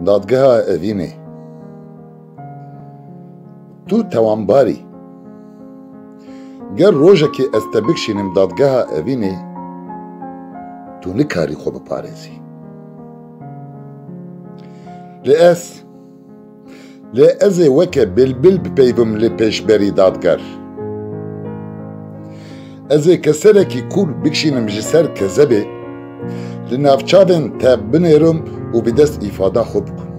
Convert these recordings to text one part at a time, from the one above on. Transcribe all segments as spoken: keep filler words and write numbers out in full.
Dadgeha Evînê. Tu tewanbar î. Ger rojekê ez te bikişînim dadgeha Evînê, tu nikarî xwe biparêzî. Lê ez, lê ez ê weke bilbil bipeyvim li pêşberî dadger. Ez ê keserekî kûr bikişînim ji ser kezebê, li nav çavên te binêrim û bi dest îfada xwe bikim.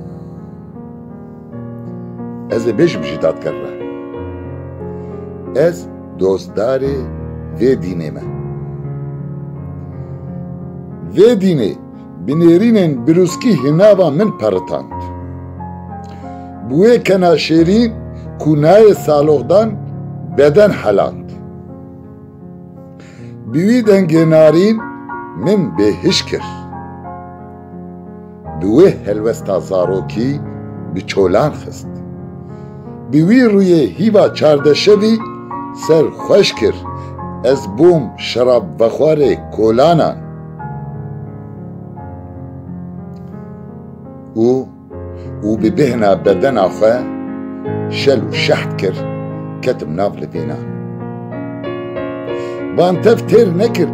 Ez ê bêjim jî dadger re. Ez dostdarê vê dînê me. Vê dînê bi nêrînên birûskî hinava min peritand. Bi wê kena şêrîn ku nayê saloxdan beden heland. Bi wî dengê narîn min bêhiş kir. Bi wê helwesta zarokî bi çolan xist. Bi wî rûyê hîva çardeşevî ser xweş kir, ez bûm şerab vexwarê kolanan. Û û bi bêhna bedena xwe şel û şeht kir, ketim nav livînan. Van tev têr nekir,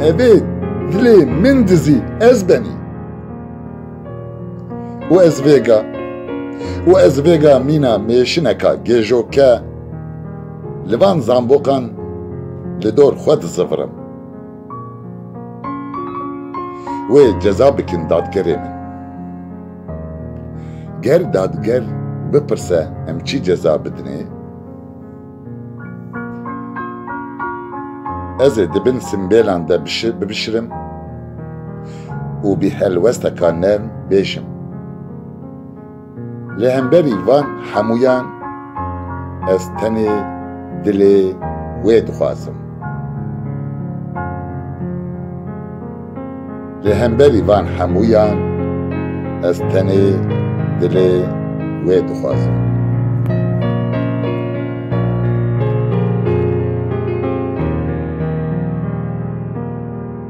evê dilê min dizî ez benî. Û ez vêga, û ez vêga mîna mêşineka gêjoke li van zamboqan li dor xwe dizivirim. Wê ceza bikin dadgerê min. Ger dadger bipirse em çi ceza bidinê? Ez ê di bin simbêlan de bişi-, bibişirim û bi helwesteka nerm bêjim. Li hemberî van hemûyan ez tenê dilê wê dixwazim. Li hemberî van hemûyan ez tenê dilê wê dixwazim.